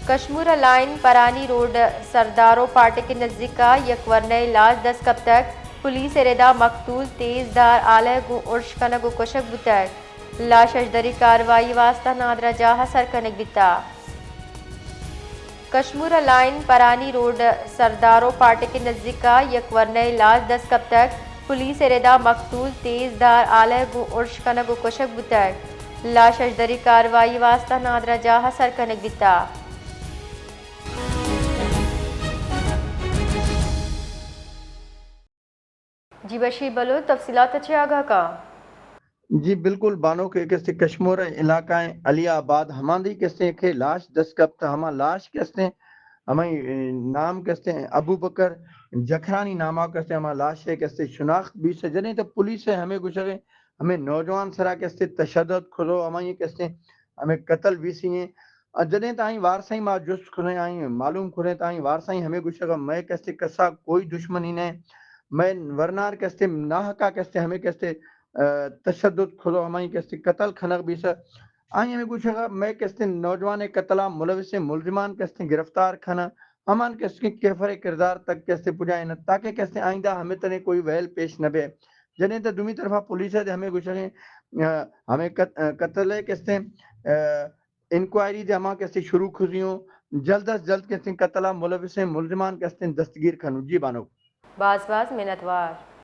کشمور ءِ لائن پرانی روڈ سردارو پاٹک ءِ نزیک ءَ یک ورنہ ءِ لاش دست کپتگ۔ پولیس ءِ ردا مقتول تیز دھار آلہ ءَ گوں ارش کنگ ءُ کشگ بوتگ۔ لاش ءِ شدری کاروائی ءِ واستہ نادراہ جاہ ءَ سر کنگ بیتگ۔ کشمور ءِ لائن پرانی روڈ سردارو پاٹک ءِ نزیک ءَ یک ورنہ ءِ لاش دست کپتگ۔ پولیس ءِ ردا مقتول تیز دھار آلہ ءَ گوں ارش کنگ ءُ کشگ بوتگ۔ لاش ءِ شدری کاروائی ءِ واستہ نادراہ جاہ ءَ سر کنگ بیتگ۔ جی بشیر بلوچ، تفصیلات ءَ چہ آگاہ کن۔ جی بالکل بانک، کہ کستے کشمور ءِ علاقہ ءِ علی آباد ہماندی کستے کہ لاش دست کپت، ہما لاش کستے ہمائی، اے، نام کستے ابو بکر جکھرانی نام ءَ کستے ہما لاش ءِ کستے شناخت بیثہ، جنیں تو پولیس ءِ ہمے گوشگ ءَ ہمے نوجوان سرا کستے تشدد کھدو، ہمائی کستے ہمے قتل بیثی ہیں۔ ءُ جنیں تو آئی وارثائی ما جست کھدیں، آئی معلوم کھدیں تو آئی وارثائی ہمے گوشگ ءَ مئے کستے کسا کوئی دشمنی نہ، مئے ورنار کستے ناحقہ کستے ہمے کستے، ءَ، تشدد کھدو، ہمائی کستے قتل کھنگ بیثہ۔ آئی ہمے گوشگ ءَ مئے کستے نوجوان قتل ءَ ملوثیں ملزمان کستے گرفتار کھنا، ہمان کستے کیفر کردار تک کستے پجائیں، تاکہ کستے آئندہ ہمے تنے کوئی ویل پیش نہ بے۔ جنیں تو دومی طرفا پولیس ءَ ہمے گوشگ ءَ، ءَ، ہمے قت-، ءَ، قتل ءِ کستے، ءَ، انکوائری دے ہما کستے شروع کھزیوں، جلد از جلد کستے قتل ءَ ملوثیں ملزمان کستے دستگیر کھنوں۔ جی بانک۔ باز باز منتوار۔